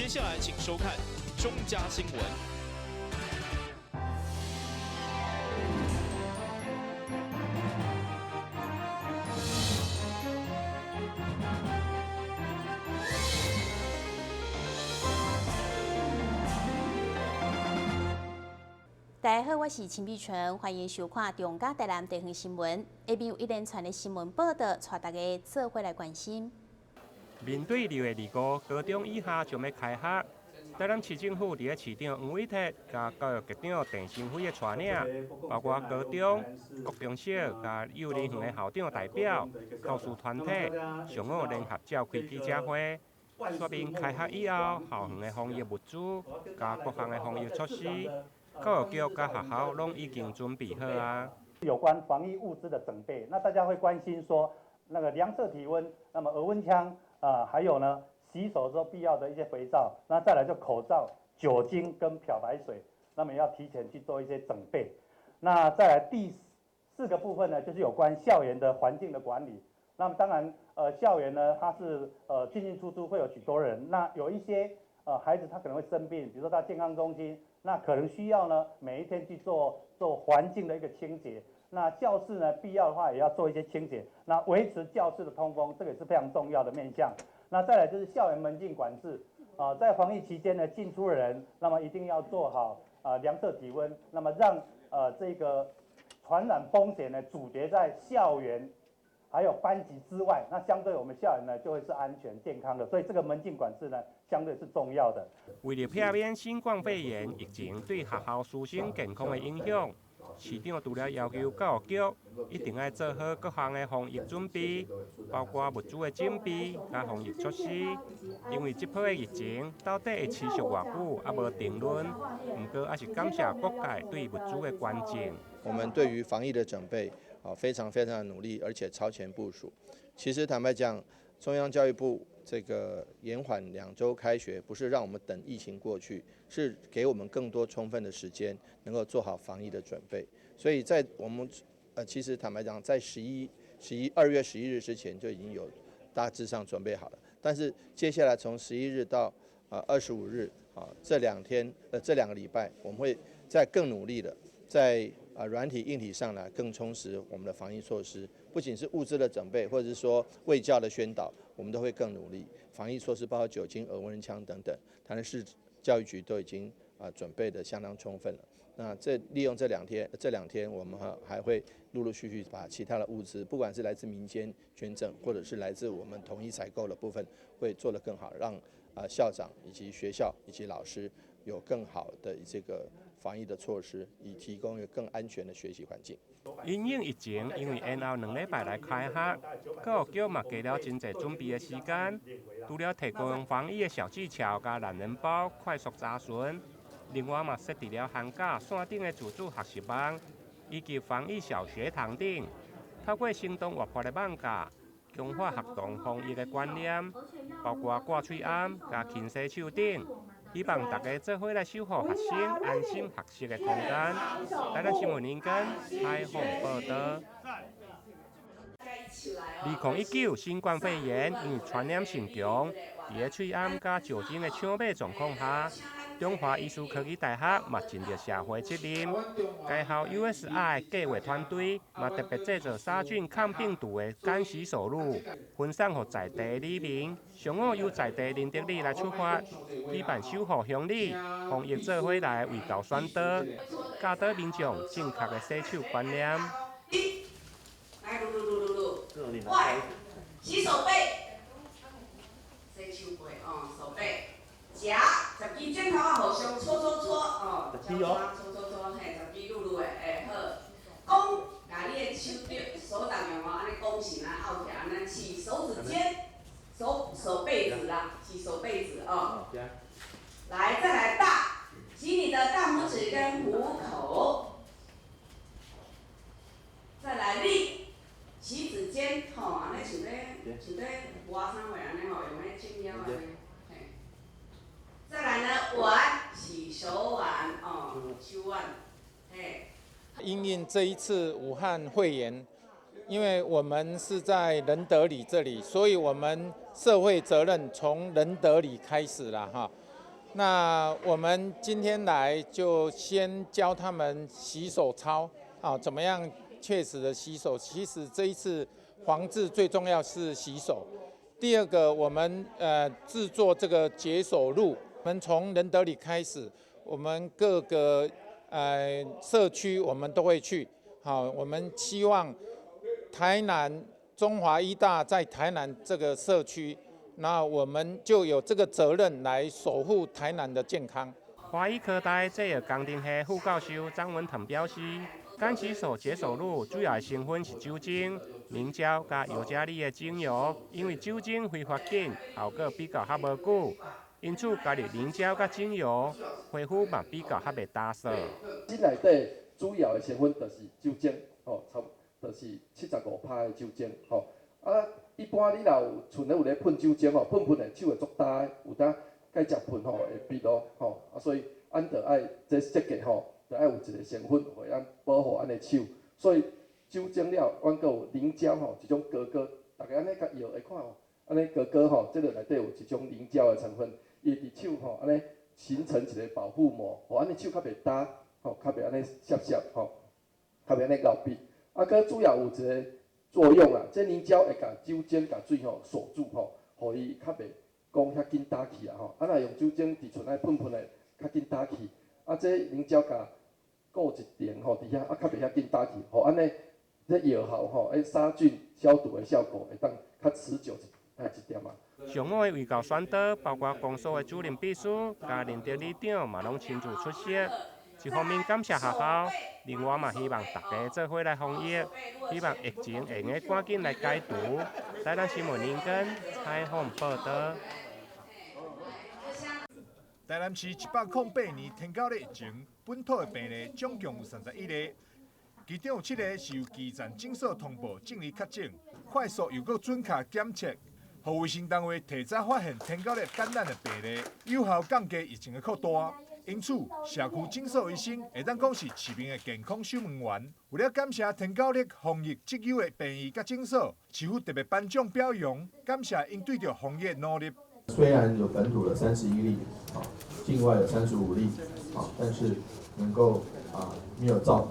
接下來請收看中嘉新聞。大家好，我是陳美純，歡迎收看中嘉台南地方新聞。下面有一連串的新聞報道，帶大家做伙來關心。面對2月25，高中以下將欲開學，台南市政府佇咧市長黃偉哲佮教育局長鄭新輝的帶領，包括高中、國中小佮幼兒園的校長代表、教師團體，上午聯合召開記者會，說明開學以後校園的防疫物資佮各項的防疫措施。教育局佮學校攏已經準備好啊。有關防疫物資的準備，那大家會關心說，那個量測體溫，那麼額溫槍啊，還有呢，洗手時候必要的一些肥皂，那再來就口罩、酒精跟漂白水，那麼要提前去做一些準備。那再來第四個部分呢，就是有關校園的環境的管理。那麼當然，校園呢，它是進進出出會有許多人，那有一些孩子他可能會生病，比如說到健康中心。那可能需要呢，每一天去做做環境的一個清潔。那教室呢，必要的話也要做一些清潔。那維持教室的通風，這個也是非常重要的面向。那再來就是校園門禁管制，啊，在防疫期間呢，進出的人，那麼一定要做好啊量測體溫，那麼讓這個傳染風險呢阻絕在校園還有班級之外。那相對我們校園呢就會是安全健康的，所以這個門禁管制呢相對是重要的。為了避免新冠肺炎疫情對學校師生健康的影響，市長除了要求教育局一定愛做好各項的防疫準備，包括物資的準備佮防疫措施。因為這波的疫情到底會持續偌久，猶無定論。毋過，猶是感謝各界對物資的捐贈。我們對於防疫的準備啊，非常非常的努力，而且超前部署。其實坦白講，中央教育部這個延緩2週開學，不是讓我們等疫情過去，是給我們更多充分的時間，能夠做好防疫的準備。所以在我們其實坦白講，在十一、十一2月11日之前就已經有大致上準備好了。但是接下來從11日到25日啊，這2天這2個禮拜，我們會再更努力的在軟體硬體上呢，更充實我們的防疫措施，不僅是物資的準備，或者是說衛教的宣導，我們都會更努力。防疫措施包括酒精、額溫槍等等，台南市教育局都已經準備得相當充分了。那這利用這兩天我們還會陸陸續續把其他的物資，不管是來自民間捐贈，或者是來自我們統一採購的部分，會做得更好，讓校長以及學校以及老師有更好的這個防疫的措施，以提供一個更安全的學習環境。因應疫情，因為延後2禮拜來開學，教育局嘛給了真濟準備的時間，除了提供防疫的小技巧佮懶人包快速查詢，另外嘛設置了寒假線頂的自主學習網，以及防疫小學堂等，透過生動活潑的網架，強化學童防疫的觀念，包括掛喙罨佮勤洗手等。希望大家做伙來守護學生安心學習的空間。台南新聞林根採訪報道。2019新冠肺炎因為傳染性強，佇咧喙罨佮酒精的搶買狀況下，中華醫事科技大學嘛盡著社會責任。該校 USI 計劃團隊嘛特別製作殺菌抗病毒的乾洗手露，分送予在地的里民。上午由在地林德里來出發，舉辦守護鄉里，防疫做伙來衛教宣導，教導民眾正確的洗手觀念。來，嚕嚕嚕嚕嚕，喂，洗手背，洗手背哦，手背，夾十支指頭仔互相搓搓搓哦，交叉搓搓搓，嘿，十支擼擼的，會好。講，共你的手掌手掌用哦，按呢弓形啊，拗起來，按呢起手指尖，手手背子啦，洗手背子哦。來，再來大，洗你的大拇指跟虎口。再來立，起指尖，吼，按呢像咧像咧挖啥貨按呢吼，用彼手腰按呢，嘿。再來呢，腕，洗手腕，哦，手腕，嘿。因應這一次武漢肺炎，因為我們是在仁德里這裡，所以我們社會責任從仁德里開始了哈。那我們今天來就先教他們洗手操，啊，怎麼樣確實的洗手。其實這一次防治最重要是洗手。第二個，我們製作這個潔手露，我們從仁德里開始，我們各個社區我們都會去。好，我們希望台南中華醫大在台南這個社區，那我們就有這個責任來守護台南的健康。華醫科大製藥工程系副教授張文騰表示，乾洗手潔手露主要的成分是酒精、凝膠佮尤加利的精油，因為酒精揮發緊，效果比較較無久，因此加入凝膠佮精油，皮膚嘛比較較袂焦澀。這內底主要的成分就是酒精，吼，差不就是75%的酒精，吼。啊，一般你若有厝內有咧噴酒精吼，噴噴的手會足焦的，有當該食噴吼會鼻咯，吼。啊，所以咱就愛這設計吼，就愛有一個成分，予咱保護咱的手。所以酒精了，阮閣有凝膠吼，一種膏膏，大家按呢共搖會看吼，按呢膏膏吼，這个內底有一種凝膠的成分，伊佇手吼按呢形成一個保護膜，予咱的手較袂焦，吼，較袂按呢澀澀吼，較袂按呢𠢕鼻。啊，閣主要有一個作用啦，這凝膠會共酒精共水吼鎖住吼，予伊較袂講遐緊焦去啊吼。啊，若用酒精佇厝內噴噴的，較緊焦去。啊，這凝膠共固一層吼佇遐，啊，較袂遐緊焦去，予按呢這藥效吼，彼殺菌消毒的效果會當較持久一點仔。上午的衛教宣導，包括公所的主任秘書、佮仁德里長嘛，攏親自出席。一方面感謝學校，另外嘛希望大家做伙來防疫，希望疫情會用得趕緊來解除。台南新聞林根採訪報導。台南市108年天狗日疫情，本土的病例總共有31例，其中有7個是由基層診所通報，證偽確診，快速又閣準確檢測，予衛生單位提早發現天狗日感染的病例，有效降低疫情的擴大。因此，社區診所醫生會當講是市民的健康守門員。為了感謝天狗日防疫績優的病院佮診所，市府特別頒獎表揚，感謝𪜶對著防疫努力。雖然有本土的31例，啊，境外有35例，啊，但是能夠啊沒有造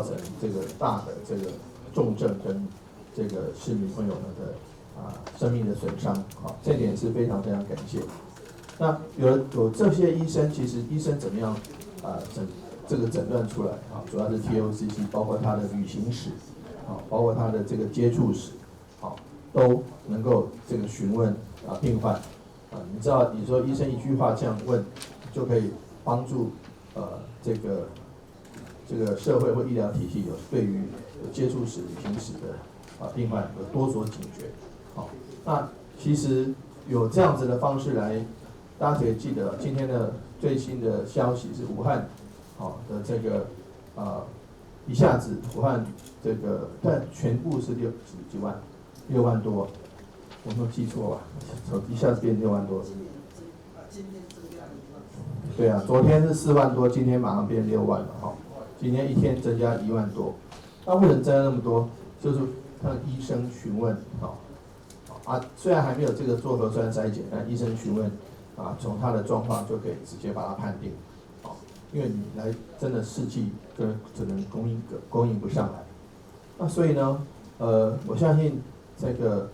成這個大的這個重症跟這個市民朋友們的啊生命的損傷，好，這點是非常非常感謝。那有了有這些醫生，其實醫生怎麼樣啊診這個診斷出來啊，主要是 TOCC，包括他的旅行史，啊，包括他的這個接觸史，好，都能夠這個詢問啊病患，啊，你知道你說醫生一句話這樣問，就可以幫助這個社會或醫療體系有對於有接觸史、旅行史的啊病患有多所警覺，好，那其實有這樣子的方式來。大家可以記得今天的最新的消息是武漢，好的這個啊，一下子武漢這個但全部是六幾幾萬，6萬多，我沒有記錯吧？一下子變6萬多。對啊，昨天是4萬多，今天馬上變6萬了哈。今天一天增加1萬多，那為什麼增加那麼多？就是向醫生詢問，啊，雖然還沒有這個做核酸篩檢，但醫生詢問。啊，從他的狀況就可以直接把它判定，好，因為你來真的試劑跟只能供應不上來，那所以呢，我相信這個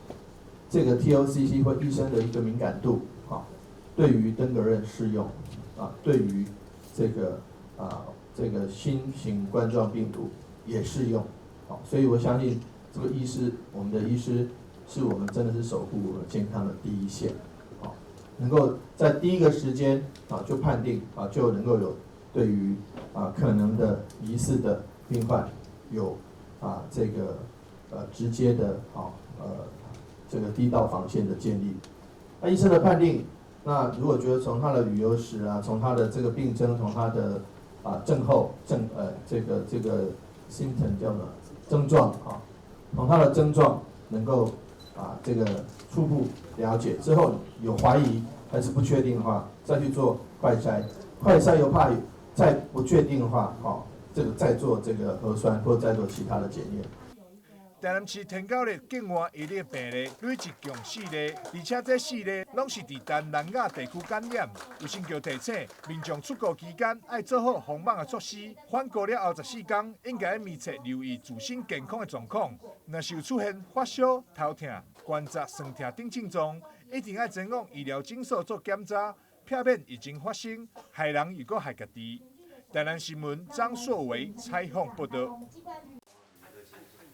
TOCC 或醫生的一個敏感度，啊，對於登革熱適用，啊，對於這個新型冠狀病毒也適用，好，所以我相信這個醫師，我們的醫師是我們真的是守護我們健康的第一線。能夠在第一個時間啊就判定啊就能夠有對於啊可能的疑似的病患有啊這個直接的啊這個第一道防線的建立。那醫生的判定，那如果覺得從他的旅遊史啊，從他的這個病徵，從他的啊症候症這個 symptom 叫什麼症狀啊，從他的症狀能夠啊這個初步了解之後，有懷疑還是不確定的話，再去做快篩。快篩又怕再不確定的話，哦，這個再做這個核酸或再做其他的檢驗。台南市天狗日境外移入病例累计共四例，而且這四例攏是佇東南亞地區感染。衛生局提醒民眾出國期間愛做好防範的措施，返國了後14天應該密切留意自身健康的狀況。若是有出現發燒、頭痛、關節痠痛等症狀，一定愛前往醫療診所做檢查，避免疫情發生，害人又閣害家己。台南新聞張碩維採訪報道。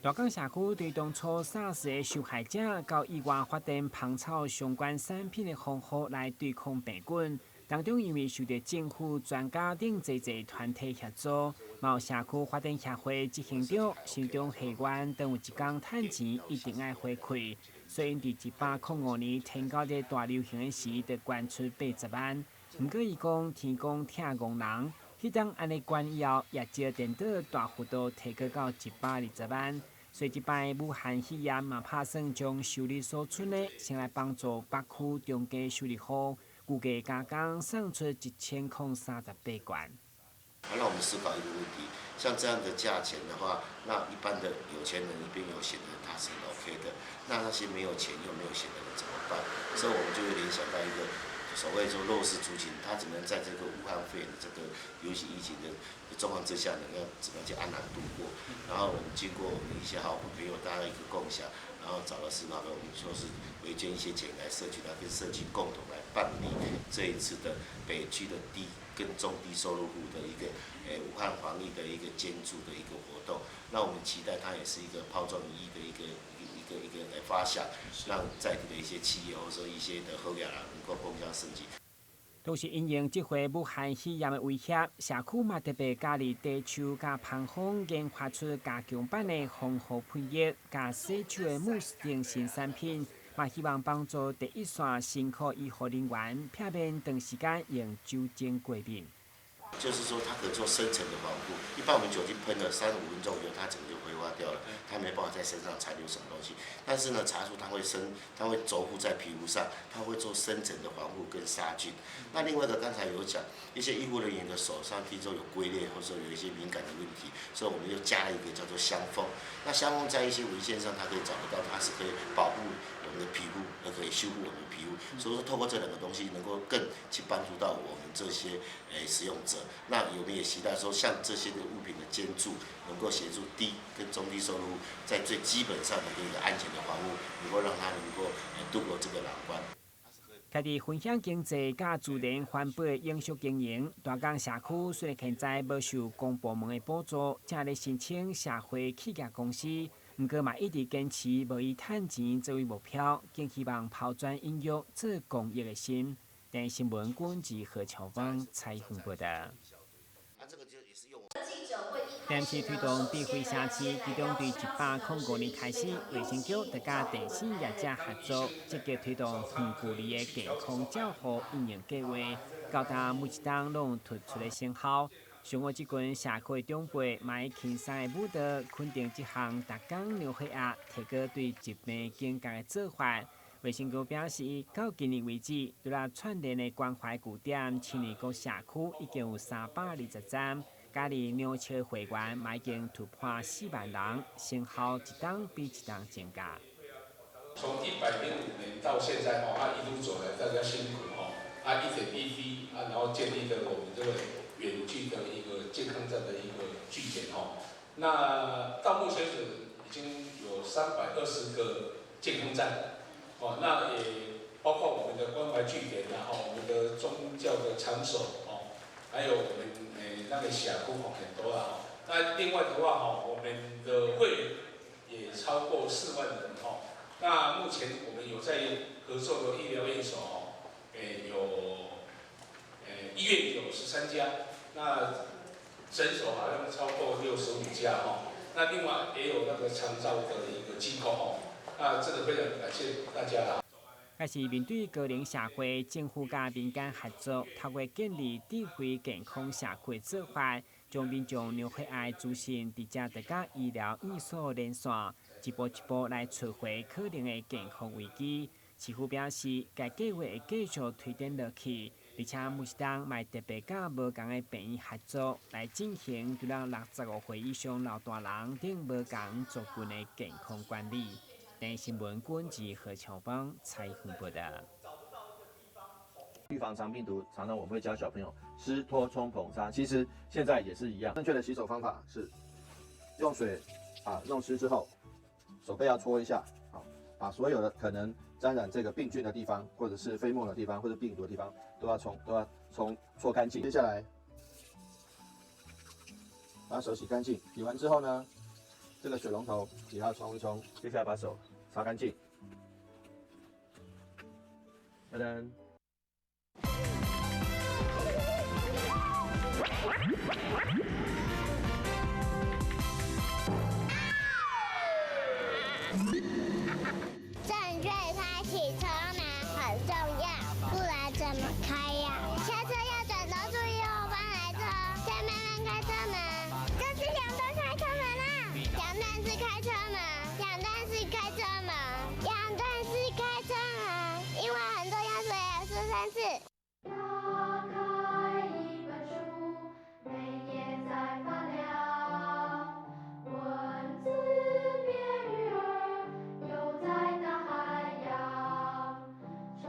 大港社區對當初 SARS 的受害者，到意外發展芳草相關產品的方法來對抗病菌。當中因為受著政府專家等濟濟團體協助，嘛有社區發展協會執行長、新中會員等有一工趁錢一定愛回饋，所以佇105年天狗日大流行的時，就捐出80萬。毋過伊講天公疼戇人，彼當按呢捐以後，業績顛倒大幅度提高到120萬。所以這擺武漢肺炎嘛，拍算將收入所存的，先來幫助北區中低收入戶，估計加工送出1038罐。那我們思考一個問題，像這樣的價錢的話，那一般的有錢人一邊有閒的人他是 OK 的，那那些沒有錢又沒有閒的人怎麼辦？所以我們就會聯想到一個所謂說弱勢族群，他怎麼樣在這個武漢肺炎的這個流行疫情的狀況之下，能夠怎麼樣去安然度過？然後我們經過我們一些好朋友大家一個共享，然後找了思考的，我們說是委捐一些錢來社區，來跟社區共同來辦理這一次的北區的低跟中低收入戶的一個武漢防疫的一個捐助的一個活動。那我們期待它也是一個拋磚引玉的一個發想，讓在地的一些企業或者說一些的好額人能夠共襄盛舉。都是因應這回武漢肺炎的威脅，社區嘛特別佮利茶樹佮芳蜂研發出加強版的防護噴液，佮洗手的慕斯等新產品，嘛希望幫助第一線辛苦醫護人員，避免長時間用酒精過敏。就是說，它可以做深層的防護。一般我們酒精噴了3、5分鐘以後，它整個就揮發掉了，它沒辦法在身上殘留什麼東西。但是呢，茶樹它會生，它會著附在皮膚上，它會做深層的防護跟殺菌。那另外一個剛才有講，一些醫護人員的手上聽說有龜裂，或者說有一些敏感的問題，所以我們又加了一個叫做香蜂。那香蜂在一些文獻上，它可以找得到，它是可以保護我們的皮膚，也可以修復我們的皮膚。所以說，透過這兩個東西，能夠更去幫助到我們這些使用者。那我們也期待說，像這些的物品的捐助，能夠協助低跟中低收入在最基本上的一個安全的防護，能夠讓他能夠度過這個難關。徛佇分享經濟佮自然環保的永續經營，大港社區雖然現在無受公部門的補助，正咧申請社會企業公司，毋過嘛一直堅持無以趁錢作為目標，更希望拋磚引玉做公益的心。電視新聞郭志何喬芳採訪報導。電視推動智慧城市，其中對105年開始，衛生局就佮電信業者合作，積極推動遠距離的健康照護應用計劃，到達每一冬攏有突出的成效。像我這群社區長輩，嘛以輕鬆的舞蹈肯定這項逐工量血壓、提高對疾病警覺的做法。衛生局表示，到今年為止，除了串聯的關懷據點，青年國社區已經有320站，佮利兩千會員嘛已經突破4萬人，成效一冬比一冬增加。從105年到現在，吼，啊一路走來，大家辛苦吼，啊一點一滴啊，然後建立了我們這個遠距的一個健康站的一個據點吼。那到目前為止已經有320個健康站。哦，那也包括我們的關懷據點，然後我們的宗教的場所，哦，還有我們那個社區哦很多啦。那另外的話，哈，我們的會員也超過4萬人，哈。那目前我們有在合作的醫療院所，哦，有，醫院有13家，那診所好像超過65家，哈。那另外也有那個長照的一個機構，哦。啊，真的非常感謝大家啦！也是面對高齡社會，政府佮民間合作，透過建立智慧健康社區做法，將民眾量血壓資訊直接就佮醫療院所連線，一步一步來摧毀可能的健康危機。市府表示，該計劃會繼續推展落去，而且每一冬嘛特別佮無仝的病院合作來進行，除了65歲以上老大人等無仝族群的健康管理。電視新聞軍記何巧芳採訪報道。預防腸病毒，常常我們會教小朋友濕拖沖捧擦，其實現在也是一樣。正確的洗手方法是用水啊弄濕之後，手背要搓一下，好，把所有的可能沾染這個病菌的地方，或者是飛沫的地方，或者病毒的地方，都要沖搓乾淨。接下來把手洗乾淨，洗完之後呢，這個水龍頭也要沖一沖。接下來把手擦乾淨。噔噔。正確開啟車門很重要，不然怎麼開呀？下車要轉頭注意後方來車，再慢慢開車門。這是兩段開車門啦，兩段式開車門，兩段式開車門，兩段式開車門，因為很重要，所以要說三次。打開一本書，每頁在發亮，文字變魚兒，游在大海洋，充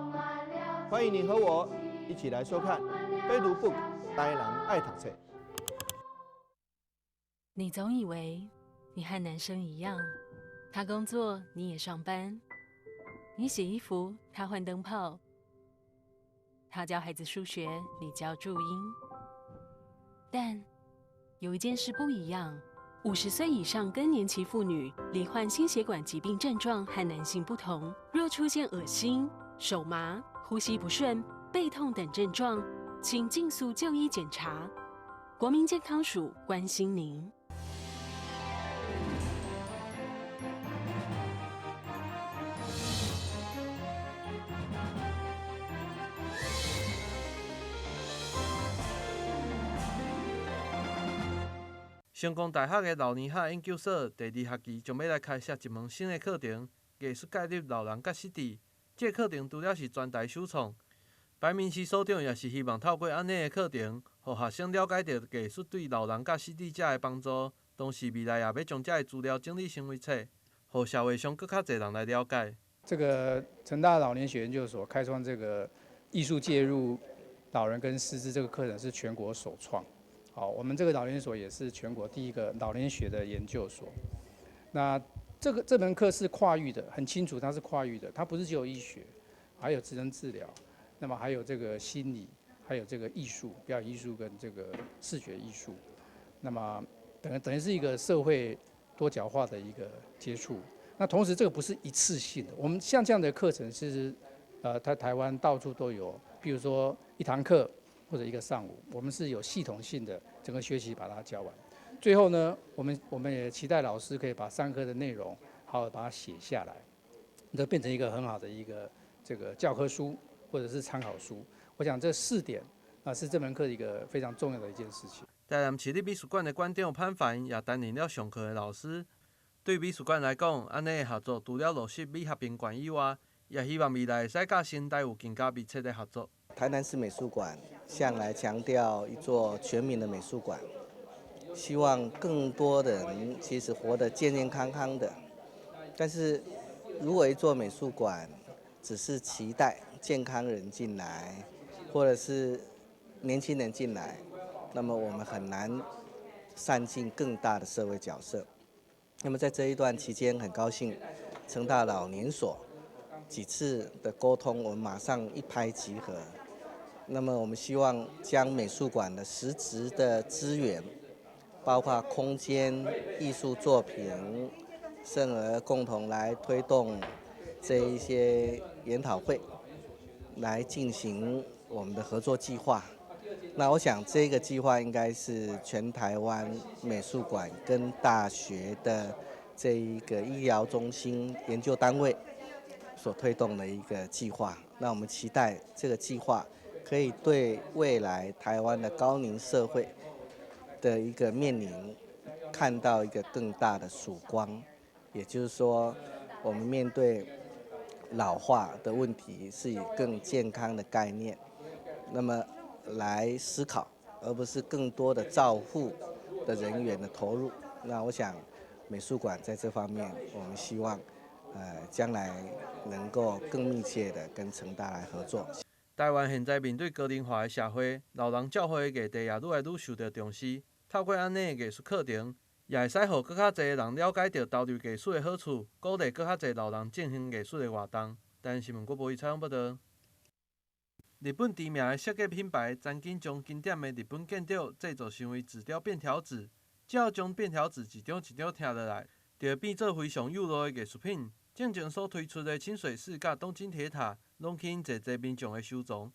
滿了。歡迎你和我一起來收看《非讀 book 台南愛讀冊》。你總以為你和男生一樣，他工作你也上班，你洗衣服他換燈泡，他教孩子數學你教注音。但有一件事不一樣：50歲以上更年期婦女罹患心血管疾病症狀和男性不同，若出現噁心、手麻、呼吸不順、背痛等症狀，請盡速就醫檢查。國民健康署關心您。成功大學的老年學研究所第二學期將欲來開設一門新的課程——藝術介入老人佮失智。這個課程除了是全台首創，白明熙所長也是希望透過按呢的課程，予學生了解著藝術對老人佮失智者的幫助。同時，未來也欲將這个資料整理成為冊，予社會上閣較濟人來了解。這個成大老年學研究所開創這個藝術介入老人跟失智這個課程是全國首創。好，我們這個老年所也是全國第一個老年學的研究所。那這門課是跨域的，很清楚它是跨域的，它不是只有醫學，還有職能治療，那麼還有這個心理，還有這個藝術、表演藝術跟這個視覺藝術。那麼等於是一個社會多角化的一個接觸。那同時這個不是一次性的，我們像這樣的課程，其實，在台灣到處都有，比如說一堂課或者一個上午，我們是有系統性的整個學習把它教完。最後呢，我們也期待老師可以把上課的內容好好把它寫下來，這變成一個很好的一個這個教科書或者是參考書。我想這四點啊是這門課一個非常重要的一件事情。台南市立美術館的館長潘凡也擔任了上課的老師。對美術館來講，按呢的合作除了落實美學評鑑以外，也希望未來會使佮成大有更加密切的合作。台南市美術館向來強調一座全民的美術館，希望更多的人其實活得健健康康的。但是，如果一座美術館只是期待健康人進來，或者是年輕人進來，那麼我們很難善盡更大的社會角色。那麼在這一段期間，很高興成大老年所幾次的溝通，我們馬上一拍即合。那麼我們希望將美術館的實質的資源，包括空間、藝術作品，甚而共同來推動這一些研討會，來進行我們的合作計劃。那我想這個計劃應該是全台灣美術館跟大學的這一個醫療中心研究單位所推動的一個計劃。那我們期待這個計劃可以對未來台灣的高齡社會的一個面臨，看到一個更大的曙光。也就是說，我們面對老化的問題是以更健康的概念那麼來思考，而不是更多的照護的人員的投入。那我想，美術館在這方面，我們希望，將來能夠更密切的跟成大來合作。台灣現在面對高齡化的社會，老人照護的議題也愈來愈受著重視。透過按呢的藝術課程，也會使予閣較濟人了解著投入藝術的好處，鼓勵閣較濟老人進行藝術的活動。台視新聞郭博宇採訪報導。日本知名的設計品牌，曾經將經典的日本建築製作成為紙雕便條紙，只要將便條紙一張一張拆落來，就會變做非常有路的藝術品。進前所推出的清水寺佮東京鐵塔，攏吸引濟濟民眾的收藏。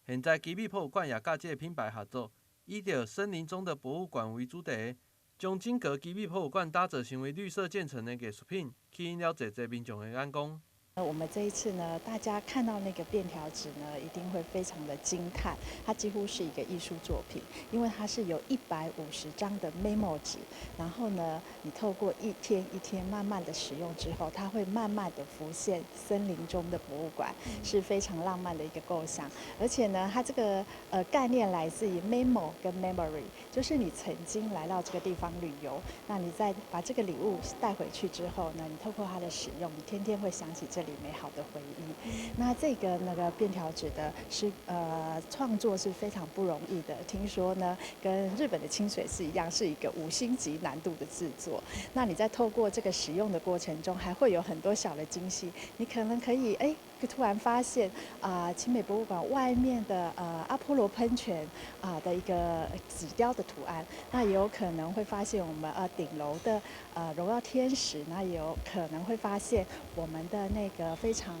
現在奇美博物館也佮這个品牌合作，以著森林中的博物館為主題，將整個奇美博物館打造成為綠色建成的藝術品，吸引了濟濟民眾的眼光。我們這一次呢，大家看到那個便條紙呢，一定會非常的驚嘆，它幾乎是一個藝術作品，因為它是有150張的 memo 紙，然後呢，你透過一天一天慢慢的使用之後，它會慢慢的浮現森林中的博物館，是非常浪漫的一個構想。而且呢，它這個概念來自於 memo 跟 memory，就是你曾經來到這個地方旅遊，那你再把這個禮物帶回去之後呢，你透過它的使用，你天天會想起這裡美好的回憶。那這個那個便條紙的是創作是非常不容易的。聽說呢，跟日本的清水寺一樣，是一個5星級難度的製作。那你在透過這個使用的過程中，還會有很多小的驚喜。你可能可以突然發現啊，奇美博物館外面的阿波羅噴泉啊的一個紙雕的圖案。那也有可能會發現我們頂樓的榮耀天使。那也有可能會發現我們的那個非常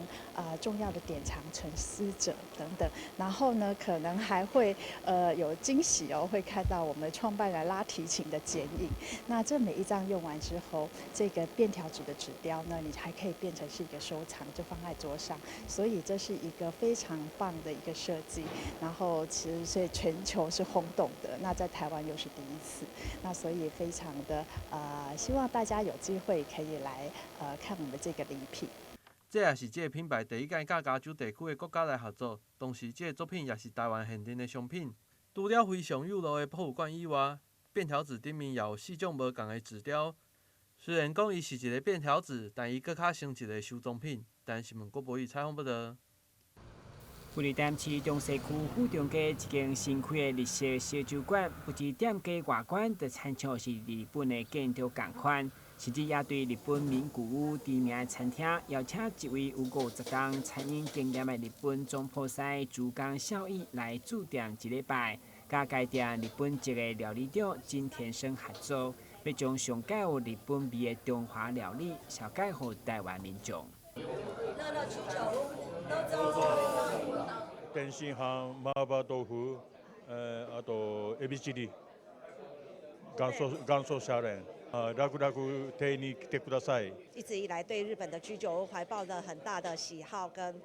重要的典藏沉思者等等，然後呢，可能還會有驚喜哦，會看到我們創辦人拉提琴的剪影。那這每一張用完之後，這個便條紙的紙雕呢，你還可以變成是一個收藏，就放在桌上。所以這是一個非常棒的一個設計。然後其實所以全球是轟動的，那在台灣又是第一次，那所以非常的希望大家有機會可以來看我們這個禮品。這也是這个品牌第一擺佮加州地區的國家來合作，同時這个作品也是台灣限定的商品。除了非常有路的博物館以外，便條紙頂面也有四種無仝的紙雕。雖然講伊是一个便條紙，但伊閣較像一个收藏品。台視新聞郭博宇採訪報導。位佇台南市中西區府中街一間新開的日式燒酒館，不止店家外觀就親像是日本的建築仝款，甚至也對日本名古屋知名的餐廳邀請一位有50冬餐飲經驗的日本總鋪師竹岡孝義來駐店一禮拜，佮該店日本籍的料理長金田生合作，欲將上蓋有日本味的中華料理，紹介予台灣民眾。天津飯、麻婆豆腐，あとエビチリ、元祖元祖シャレン，楽々亭に来てください。一直以來對日本的居酒屋懷抱着很大的喜好跟，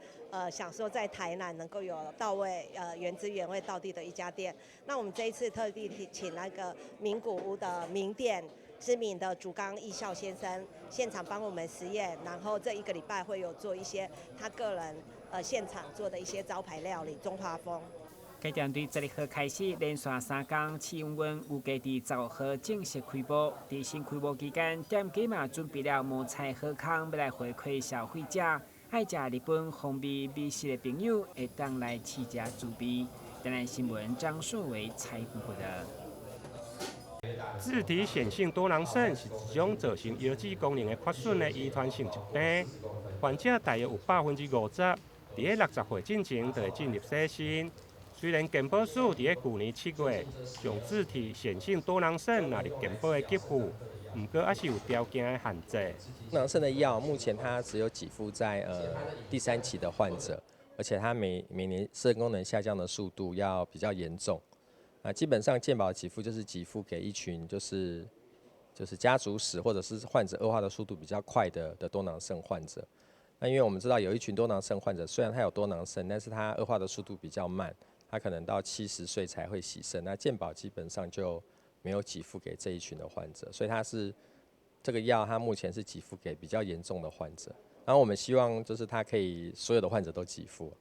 想說在台南能夠有到位，原汁原味道地的一家店。那我們這一次特地請那個名古屋的名店，知名的竹岡義孝先生現場幫我們實驗，然後這一個禮拜會有做一些他個人現場做的一些招牌料理，中華風。該店對12號開始連續3工試營運，預計佇15號正式開幕。佇新開幕期間，店家嘛準備了摸彩好康，欲來回饋消費者。愛食日本風味美食的朋友，會當來試食滋味。台南新聞張碩偉採訪報導。自體顯性多囊腎是一種造成腰子功能的缺損的遺傳性疾病，患者大約有50%，佇咧60歲進前就會進入洗腎。雖然健保署佇咧舊年7月將自體顯性多囊腎納入健保的給付，毋過猶是有條件的限制。多囊腎的藥目前它只有給付在第三期的患者，而且它每年腎功能下降的速度要比較嚴重。啊，基本上健保給付就是給付給一群就是家族史或者是患者惡化的速度比較快的多囊腎患者。那因為我們知道有一群多囊腎患者，雖然他有多囊腎，但是他惡化的速度比較慢，他可能到70歲才會洗腎。那健保基本上就沒有給付給這一群的患者，所以他是這個藥，它目前是給付給比較嚴重的患者。然後我們希望就是它可以所有的患者都給付。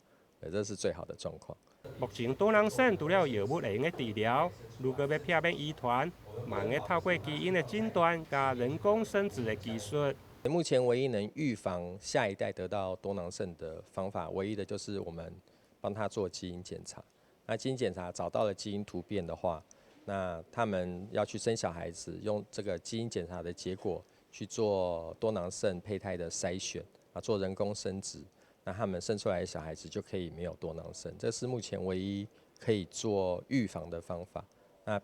對，這是最好的狀況。目前多囊腎除了藥物會用得治療，如果欲避免遺傳，嘛會透過基因的診斷佮人工生殖的技術。目前唯一能預防下一代得到多囊腎的方法，唯一的就是我們幫他做基因檢查。那基因檢查找到了基因突變的話，那他們要去生小孩子，用這個基因檢查的結果去做多囊腎胚胎的篩選，啊，做人工生殖，那他們生出來的小孩子就可以沒有多囊腎。這是目前唯一可以做預防的方法。那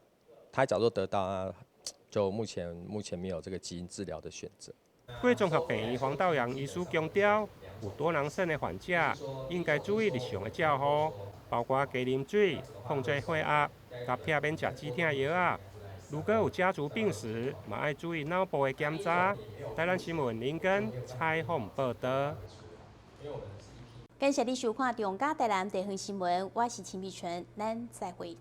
他假如得到啊，就目前沒有這個基因治療的選擇。貴綜合病院黃道陽醫師強調，有多囊腎的患者應該注意日常的照護，包括加啉水、控制血壓、佮避免食止疼藥仔。如果有家族病史，嘛愛注意腦部的檢查。台南新聞林根採訪報道。感謝你收看中嘉台南地方新聞，我是秦美純，咱再會。